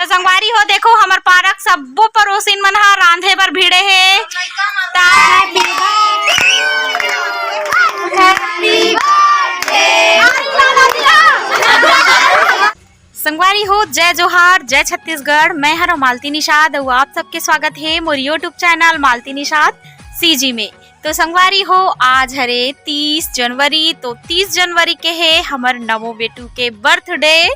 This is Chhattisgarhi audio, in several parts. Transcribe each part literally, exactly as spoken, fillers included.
त संगवारी हो, देखो, हमर पारा के सब्बो पड़ोसिन मन ह रांधे बर भिड़े हे। त संगवारी हो, जय जोहार, जय छत्तीसगढ़। मैं हरों मालती निषाद अउ आप सबके स्वागत हे मोर YouTube channel Malti Nishad CG में। तो संगवारी हो, आज हरे तीस जनवरी, तो तीस जनवरी के हे हमर नमो बेटू के birthday।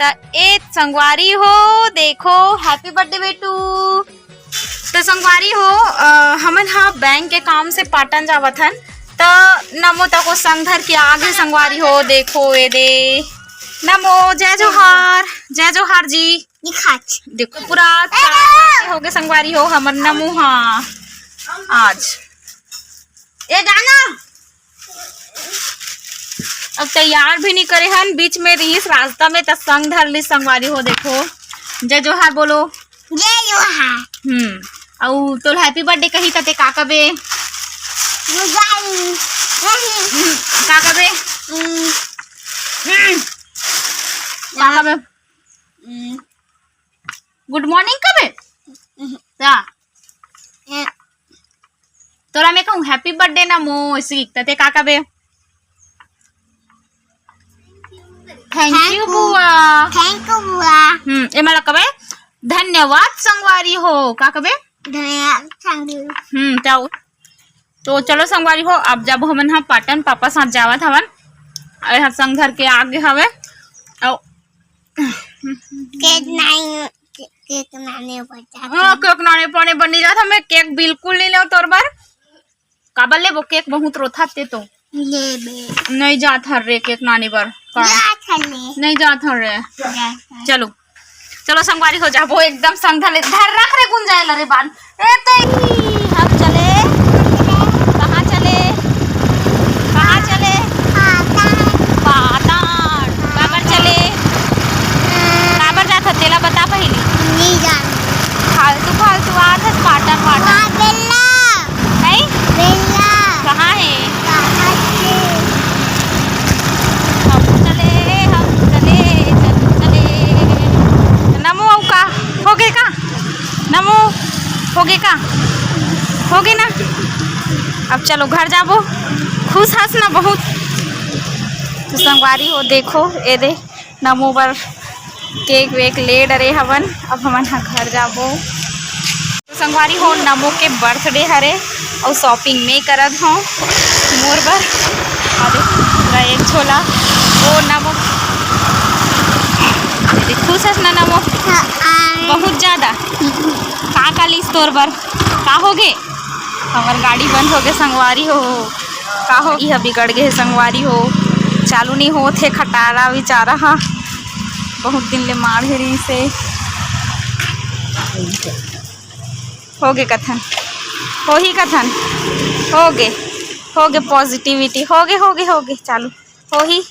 त ए संगवारी हो, देखो, happy birthday बेटू। तो संगवारी हो, अ, हमन ह बैंक के काम से पाटन जावत हन, त नमो तको संग धर के आगे संगवारी हो, देखो ए दे। नमो, जय जोहार, जय जोहार जी। दिखाच। देखो, पूरा चार पाँच हो गए संगवारी हो, हमर नमो ह आज। ए गाना अब तैयार भी नहीं करे हन, बीच में रहीस रास्ता में, त संग धर ली संगवारी हो। देखो, जय जोहार बोलो। जय जोहार। हम्म, अउ तोल happy birthday कही त ते का कबे? बुझाई। नहीं। हम्म, का कबे? हम्म। हम्म। का कबे? हम्म। Good morning कबे? हम्म। का? ए- तोला मैं कहूँ happy birthday नमो, ऐसे लिखता ते का कबे? Thank you बुआ। Thank you बुआ। हम्म, ए मला कबे धन्यवाद संगवारी हो, का कबे? धन्यवाद संगवारी। हम्म, जाओ। तो चलो संगवारी हो, अब जब हमन ह पाटन पापा साथ जावत हवन, ए ह संग धर के आगे हवे। अउ केक नहीं, के-, केक नाने बचा हाँ, केक नाने पाने बर नहीं जात हमें, केक बिल्कुल नहीं लेव तोर बर। काबर लेबो? केक बहुत रोथा ते तो। लेबे। नहीं जात हर रे केक नाने बर। का? जात हर रे। नहीं जात हर रे। जात हर। चलो। चलो संगवारी हो जाबो एकदम संग धर ले। धर रख रे गुंजाए ला रे बान। ए ते हम चले। कहाँ चले? कहाँ चले? पाटन। पाटन। काबर चले? काबर जात हस तेला बता पहिली। नहीं जान। फालतू फालतू आत हस पाटन वाटन। वहाँ बेल्ला। नहीं? बेल्ला। कहाँ है? कहाँ है? हम चले, हम चले, चल चले। नमो अउ का? हो गए का? नमो, हो गए का? हो गए ना? अब चलो घर जाबो। खुश हस ना बहुत? तो संगवारी हो देखो, ए दे नमो बर केक वेक ले डरे हवन। अब हमन ह घर जाबो। तो संगवारी हो, नमो के birthday हरे अउ shopping में करत हौं मोर बर। अरे पूरा एक झोला। ओ नमो, अरे खुश हस ना नमो? हाँ, हाँ। बहुत ज्यादा। का का लिस तोर बर? का हो गे? हमर गाड़ी बंद हो गे संगवारी हो। का हो गे? बिगड़ गे हे संगवारी हो, चालू नहीं होत हे। खटारा बेचारा हा बहुत दिन ले माढ़े रहिस हे। हो गे कथन, होही कथन, हो गे, हो गे positivity, हो गे, हो गे, हो गे, चालू होही,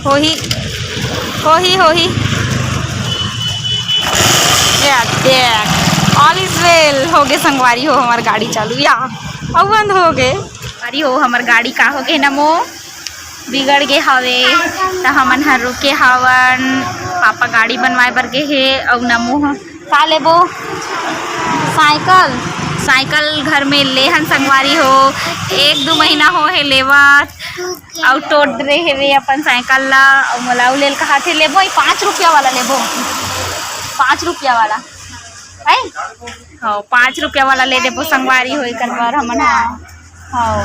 होही, होही, होही। या देख, all is well। हो गे संगवारी हो, हमर गाड़ी चालू या अउ बंद हो गे। संगवारी हो, हमर गाड़ी का हो गे नमो, बिगड़ गे हवे, त हमन ह रुके हवन। पापा गाड़ी बनवाए बर गे हे, अउ नमो ह का लेबो? साइकिल। साइकिल घर में ले हन संगवारी हो, एक दू महीना हो हे लेवत, अउ टोट डरे हेवे अपन साइकिल ला, अउ मोला अउ लेल कहाथे, लेबो, ई पाँच रुपया वाला लेबो, पाँच रुपया वाला, है? हाँ, पाँच रुपया वाला ले देबो संगवारी हो, एकर बर हमन ह। हाँ,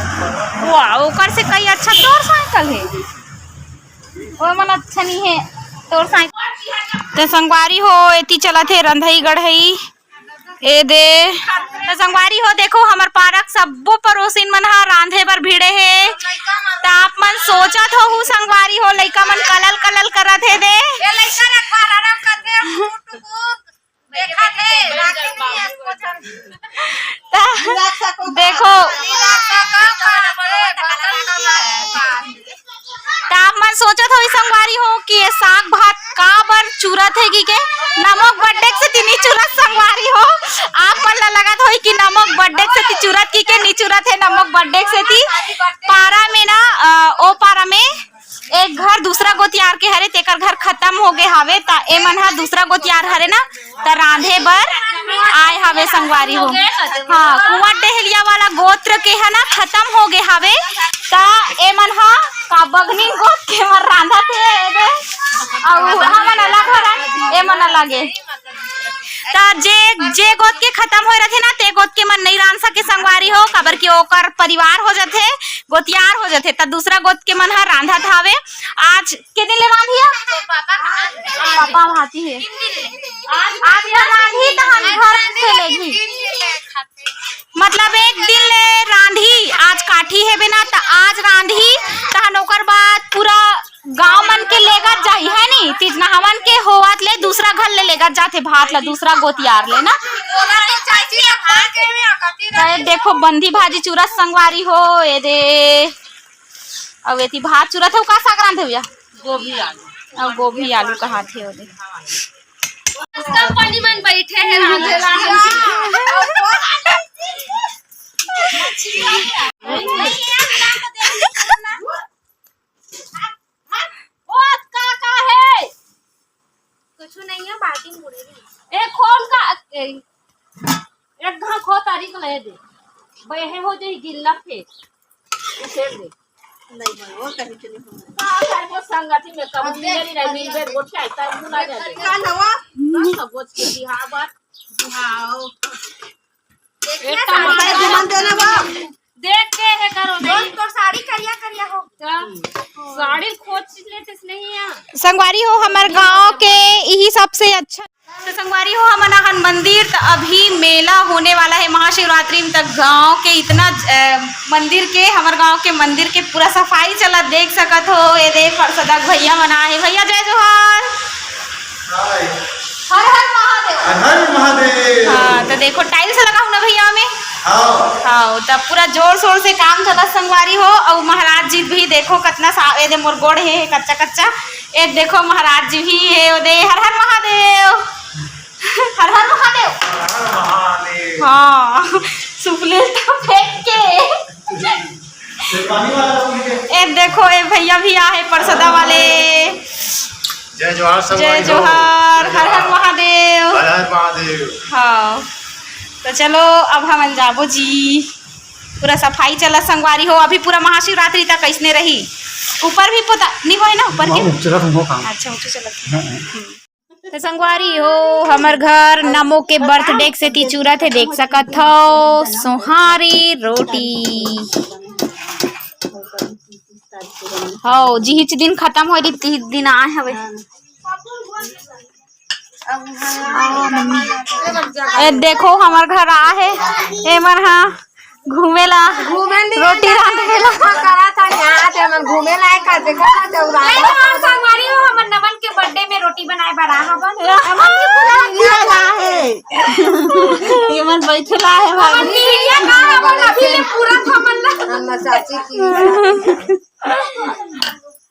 वाह, ओकर से कई अच्छा तोर साइकिल हे। ओ मन अच्छा नहीं है तोर साइकिल। ते संगवारी हो, एती चलत हे रंधई गढ़ई। ए दे। त संगवारी हो, देखो, हमर पारा के सब्बो पड़ोसिन मन ह रांधे बर भिड़े हे। त आप मन सोचत होहू संगवारी हो, लइका मन कलल कलल करत हे दे। त देखो, त आप मन सोचत होही संगवारी हो कि ये साग भात काबर चुरत हे कि के? नमो के birthday के सेती नी चुरत संगवारी हो। आप मन ला लगत होही कि नमो के birthday के सेती चुरत कि के? नी चुरत हे नमो के birthday के सेती। पारा में ना, अ, ओ पारा में एक घर दूसरा गोतियार के हरे, तेकर घर खतम हो गे हावे, त एमन ह दूसरा गोतियार हरे ना, त रांधे बर आए हावे संगवारी हो। हाँ, कुंवर डेहलिया वाला गोत्र के ह ना खतम हो गे हावे, त एमन ह का बघनी गोत के मन रांधत हे एदे, अउ हमन अलग हरन, एमन अलग हे। त जे, जे गोत के खतम होए रथे ना, ते गोत के मन नइ रांध सके संगवारी हो, काबर कि ओकर परिवार हो जथे, गोतियार हो जथे, त दूसरा गोत के मन ह रांधत हावे। आज के दिन ले रांधी हे? पापा भाती हे। आज ह रांधी, तहन घर से लेगी। मतलब एक दिन ले रांधी, आज काठी हेबे ना, त आज रांधी, तहन ओकर बाद पूरा गांव मन के लेगत जाही, है नी? तीज नहावन के होवत ले दूसरा घर ले लेगत जाथे भात ला, दूसरा गोतियार ले ना। त ये देखो बंदी भाजी चूरा संगवारी हो, ये दे। अउ एती भात चूरा थे, का साग रांधे भैया? गोभी आलू। अउ गोभी आलू कहा थे, ओ दे। उसका पानी मन बैठे हैं रांधे ला। ओ, का, का हे? कुछु नहीं है, बाल्टी में बुड़े रही। ए, खोल का, ए, एक घा खो तारीख ले दे। बहे हो जाई गिल्ला फेर। उसे दे। नहीं भाई, वो कहीं के नहीं होगा। का भाई, वो संगति में कब अब मिले देख, नहीं, मिले, गोठिया, तब भुला जाए। का नवा? बस सब गोठ के बिहाव बात। बिहाव। एक एक काम भाई, घुमन देना बा। देख के हे करो, नहीं। तोर साड़ी करिया करिया हो। का? साड़ी खोज लेते नहीं है। संगवारी हो, हमर गांव के यही सबसे अच्छा। तो संगवारी हो, हमन आहन मंदिर, त अभी मेला होने वाला है महाशिवरात्रि में। त गांव के इतना, अ, मंदिर के, हमर गांव के मंदिर के पूरा सफाई चला, देख सकत हो। ये दे परसदा के भैया मन आहे। भैया जय जोहार। हाय। हर हर महादेव। हर हर महादेव। हाँ, त देखो tiles लगा हूँ ना भैया में। हाँ। हाँ, त पूरा जोर शोर से काम चला संगवारी हो। अउ महाराज जी भी देखो कतना सा, ए दे मोर गोड़ हे कच्चा कच्चा। ए देखो महाराज जी भी हे, ओ दे हर हर महादेव। हर हर महादेव। हर हर महादेव। हाँ, सुपली तो फेंक के। ये पानी वाला कौन है? ए देखो, ए भैया भी आहे परसदा वाले। जय जोहार सब जय भाई हो। जोहार, जय हर हर जोहार। महादेव। हर हर महादेव। हाँ, त चलो अब हमन जाबो जी, पूरा सफाई चला संगवारी हो। अभी पूरा महाशिवरात्रि तक अइसने रही। ऊपर भी पोता नहीं होए ना, ऊपर के? ऊँच चलत हो काम। अच्छा, ऊँच चलत। हाँ, हाँ। हम्म। त संगवारी हो, हमर घर नमो के birthday के सेती चूरत हे, देख सकत हो, सोहारी रोटी। हव, जिहिच दिन खतम होय रही, तिहिच दिन आए हवे। आ, मम्मी। ए, देखो, हमर घर आ हे, एमन हा घूमे ला, घूमे नहीं रोटी आते, रांधे ला। देखो, करा था यहाँ, ते हमन घूमे ला, का देखो, का देवरा। नहीं, तो हम संगवारी हो, हमर नमन के birthday में रोटी बनाए बर आ हवन। हमन भी पूरा ये ला है। ये मन बैठे ला है भाई। हमन पीढ़िया का हमन अभी ले पूरा हमन ला। हम चाची की।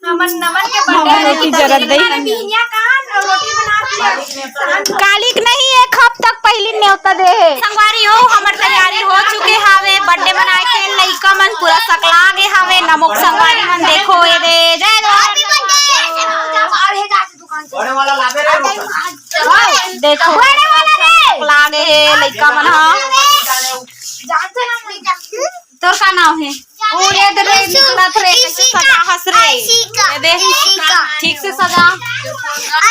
हमन नमन के हमन birthday रोटी जरत दे। हमारे बिहनिया का रोटी बना दिया। कालिक नहीं, एक हफ्ता तक पहली न्योता दे हे। संगवारी हो, हमर तैयारी हो चुके हावे birthday मनाए के। लइका मन पूरा सकला गे हावे। नमोक संगवारी मन देखो, ए दे, जय जोहार। बड़े वाला लाबे रे रोटा। देखो, बड़े वाला रे। सकला गे हे लइका मन हा। जानते ना, तोर का नाम हे? ओ, ये दे रे, निकलत रे, कैसे सजा हस रे। ये दे। ठीक से सजा।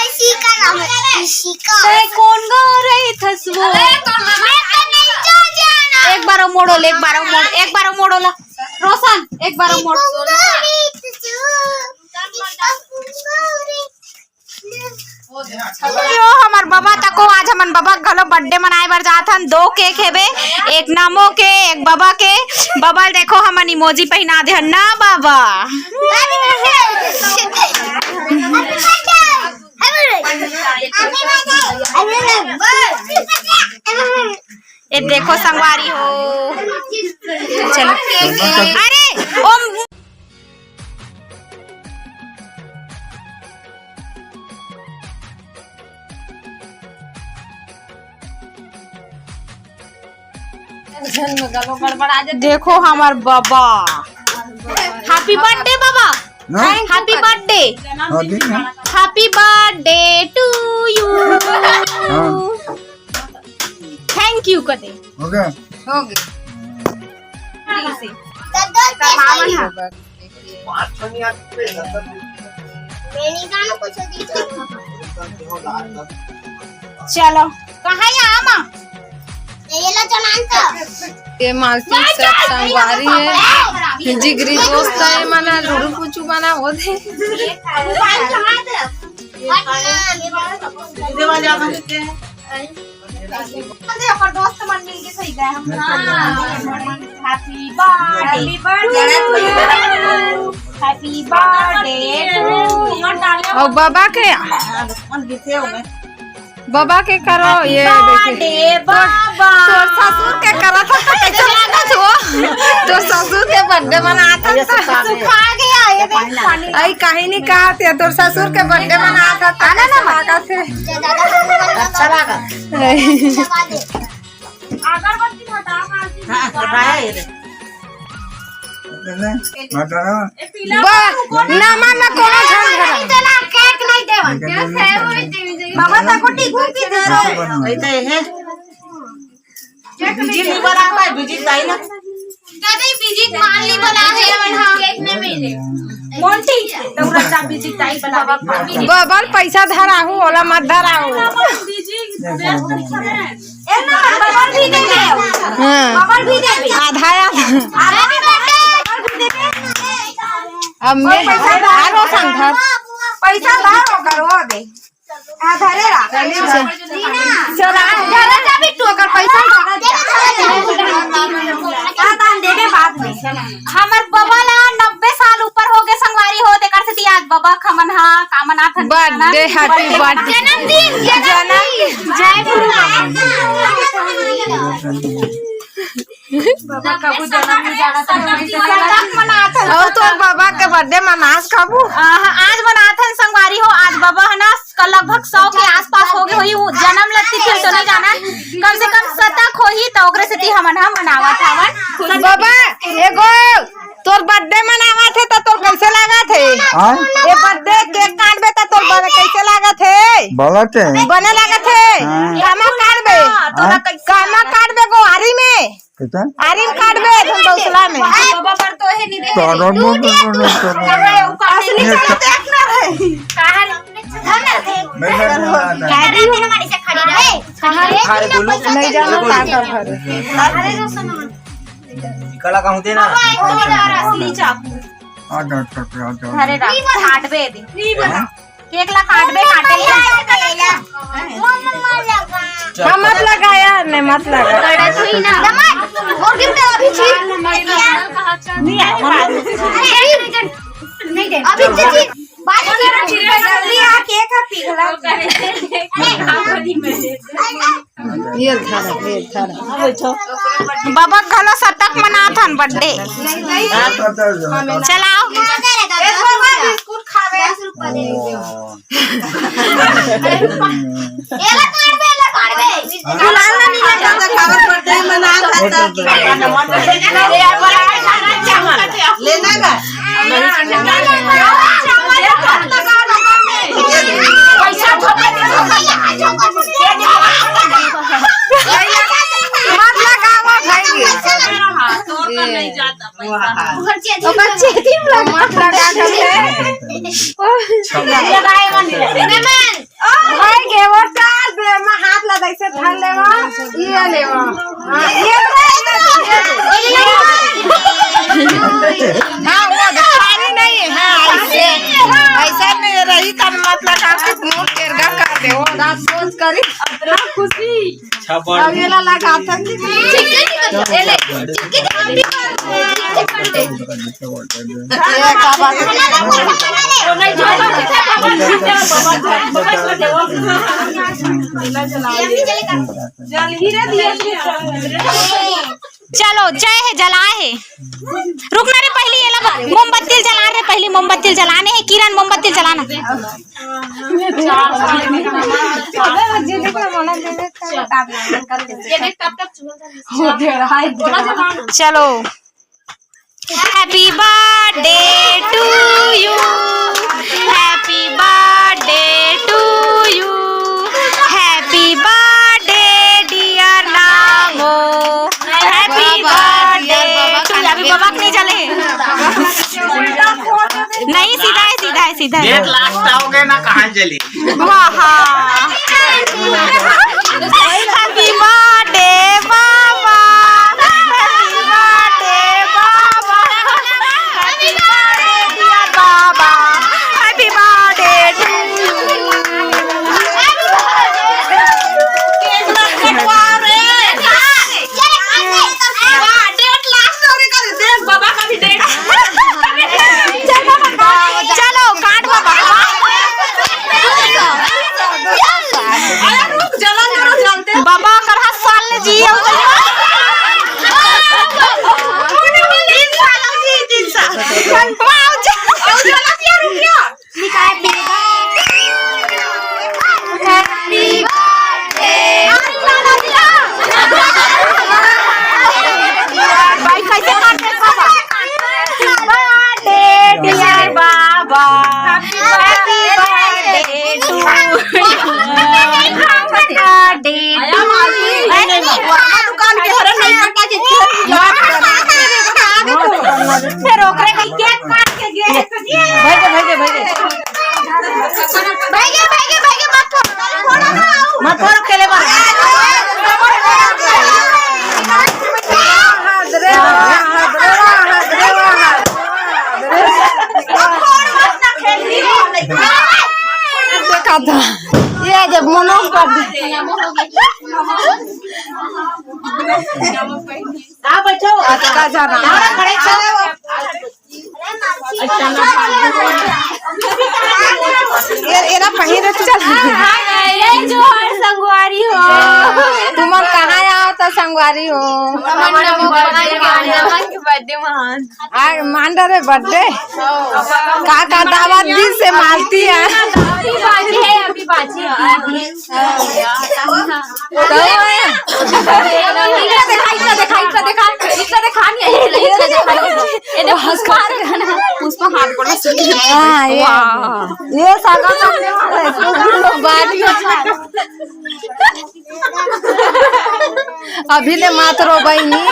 इशिका नाम है, इशिका। ते कौन गा रही थस वो? अरे, तो मैं तो नहीं तो जाना। एक बार मोड़ो ले, एक बार मोड़, एक बार मोड़ो ला। रोशन, एक बार मोड़। यो हमर बबा तको, आज हमन बबा घलो birthday मनाए बर जात हन। दो cake हेबे, एक नमो के, एक बबा के। बबा ल देखो, हमन emoji पहिना दे हन ना बबा। ए देखो संगवारी हो, चलो। अरे ओम। देखो हमर बबा, happy birthday बबा। हाँ? Thank you Happy कर दे। Birthday। हाँ, ठीक है। Happy birthday to you। हाँ। Thank you कर दे। हो गया? हो गया। ठीक से। दस दस कर मामा पैसा ना। चलो, कहाँ है आमा? ये ला चलान तो। ये मालती सब संगवारी है, जिगरी दोस्त है, मना लुडू पुचू बना वो दे। ये मोबाइल कहाँ दे? हट ना, ये मोबाइल। अरे, ओकर दोस्त मन मिल के सही गए हम। हाँ। Happy birthday to you। Happy birthday to you। और बाबा के? बाबा के करो, ये देखिए। Birthday बाबा। तोर ससुर के करा था तो कैसे लागत हो? तोर ससुर के birthday मनात था। सुखा गया, ये देख पानी। आई कहीं नहीं कहा थे, तोर ससुर के birthday मनात था, ताना ना लागत थे। अच्छा लगा। अगरबत्ती हटा, मालती हाँ, हटा। हटाया ये रे। हटा ना। बा, ना मन ना कोनो झन धरा। चला, cake नहीं देवन। बाबा तको टिकू की दे रहे। ऐसे है। बिजी नहीं बना पाए, बिजी ताई ना। दादा, ये बिजी मान ली बना है, मन हाँ। मोंटी, तौरा जा बिजी ताई बना। बबल पैसा धराहू, ओला मत धराहू। बिजी व्यस्त दिखा रहे हैं। ए ना, बबल भी दे दे। हाँ। बबल भी दे दे। आधा, आधा। आधा भी दे दे। बबल भी दे दे। अब मैं पैसा धर। आरो संग धर। पैसा धर, ओकर हो दे। आधा रे रा। चला, चला, जा बिट्टू, ओकर पैसा धर। आ, दान देबे बाद में। हमर बबा ला नब्बे साल ऊपर हो गए संगवारी हो, तेकर सेती आज बबा खमन हा, कामन आथन। Birthday, happy birthday। जन्मदिन, जन्मदिन। जय गुरु। बाबा कबू जन्म नहीं जाना था, वही से मनात हन। और तोर बाबा के birthday मनास कबू? आ, आज मनात हन संगवारी हो, आज बाबा है ना, कल लगभग सौ के आसपास हो गए होही, वो जन्म लगती थी तो नहीं जाना, कम से कम शतक होही, तो ओकरे सेती हमन ह मनावत हवन। बाबा, एगो तोर birthday मनावत हे, तो तोर कैसे लागत हे? हाँ? ये birthday cake काटबे, तो तोर बने कैसे लागत हे? बोलत हे। बने लागत हे? हाँ। कामा काटबे? हाँ। कामा काटबे गोवारी में? कैसा? आरिम काटबे तुम बौसला में। बाबा पर तो है नहीं रे। तो आराम मत करो, मत करो। असली ये चला तो देखना है। कहाँ रे? नहीं, नहीं, नहीं, नहीं। गाड़ी हो। कहाँ रे? अरे बोलो। नहीं जाना, काटा भर। अरे जो सुनो। कला कहूँ देना। बाबा, एक तो यार असली चाकू। आ जा, आ जा, आ जा। अरे राम, काटबे दे। नहीं बना। Cake ला काटबे, काटे ही नहीं। हम मत लगाया, नहीं मत लगा। और gift अभी छी। नहीं आया, नहीं दे। अभी छी, छी। बात कर रहा हूँ। जल्दी आ, cake का पिघला। ये थारा, ये थारा। बाबा घलो शतक मनाथन birthday। चलाओ। बिस्कुट खावे। एला काटबे, एला काटबे। गुलाल नहीं लगा था, खावर birthday मना था। लेना का? मत लगावा भाई। ओकर चेती में लगा। मत लगा करके। मेहमान। भाई के वो चार दे में हाथ ला दैसे धर लेवा, ये लेवा। हाँ, ये ले, ये ले। हाँ, वो भिखारी नहीं है, हाँ, ऐसे, ऐसा में रही तन मत लगा के मुंह टेढ़ा कर दे, वो रात सोच करी। इतना खुशी। छापड़। अब ये ला लगा था कि चिक्के निकल गया। ये ले, चिक्के निकल गया। ये का बात है? चलो, जय हे, जलाए हे। रुकना रे, पहली ये लगा, मोमबत्ती जला रे, पहली मोमबत्ती जलाने हे। किरण, मोमबत्ती जलाना। चलो, Happy birthday to you, happy birthday to you, happy birthday dear नामो, happy birthday to you। अभी बाबा के नहीं चले। नहीं, सीधा है, सीधा है, सीधा है। Date last आओगे ना, कहाँ चली? वाह। Happy birthday Baba, happy birthday Baba, happy birthday dear Baba, happy birthday to you। Date last हो रही, कर दे, बाबा का भी date। चलो, काट बाबा। अरे रुक, जलन, जलन, जलते। बाबा कर हाथ साल ले जी। तीन साल जी, तीन साल। वाह, जलन। और जलन क्या, रुक गया? निकाय पीबा। Happy birthday। भाई, कैसे काट दे बाबा? Birthday dear Baba. Happy birthday to you। Birthday to you। दुकान के हरे नहीं कटा जी। फिर ओकरे के cake काट के दे। भाई के, भाई के, भाई के। भाई के, भाई के, भाई के मत फोड़। मत फोड़, खेले बा। देखा था। ये जब मनो कर दे। आ बच्चों, अटका जाना। खड़े खड़े हो। ये, ये ना पहिरे चल। ये जो हर संगवारी हो। तुमन कहाँ आओ तो संगवारी हो? नमन, नमन के birthday महान। आ, मान डरे birthday। का, का दावत दी से मारती है। अभी बाजी है, अभी बाजी है। तो है। इतना देखा, इतना देखा, इतना देखा, इतना देखा नहीं है, इतना देखा नहीं है। ये देखो, पुष्पा, पुष्पा हाथ पकड़ा सुन। हाँ, ये, वाह। ये सागा करने वाला है, तो बाद में। अभी ले मत रो बहिनी,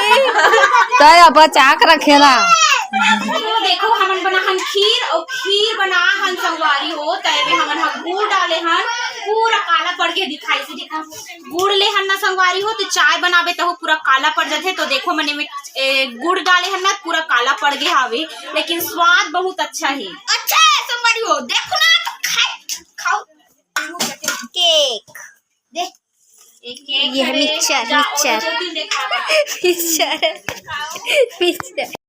तय अब बचा के रखेला। तो देखो, हमन बना हन खीर, और खीर बना हन संगवारी हो, तय में हमन ह गुड़ डाले हन, पूरा काला पड़ के दिखाई से। देखो, गुड़ ले हन ना संगवारी हो, तो चाय बनाबे तहु पूरा काला पड़ जाथे। तो देखो, मने में, ए, गुड़ डाले हन ना, पूरा काला पड़ गए हावे, लेकिन स्वाद बहुत अच्छा है। अच्छा है संगवारी हो, देखो ना, तो खाए, खाओ। Cake। दे। एक cake ये है करे, mixture, जा, mixture। और दो तीन देखा। Mixture, mixture।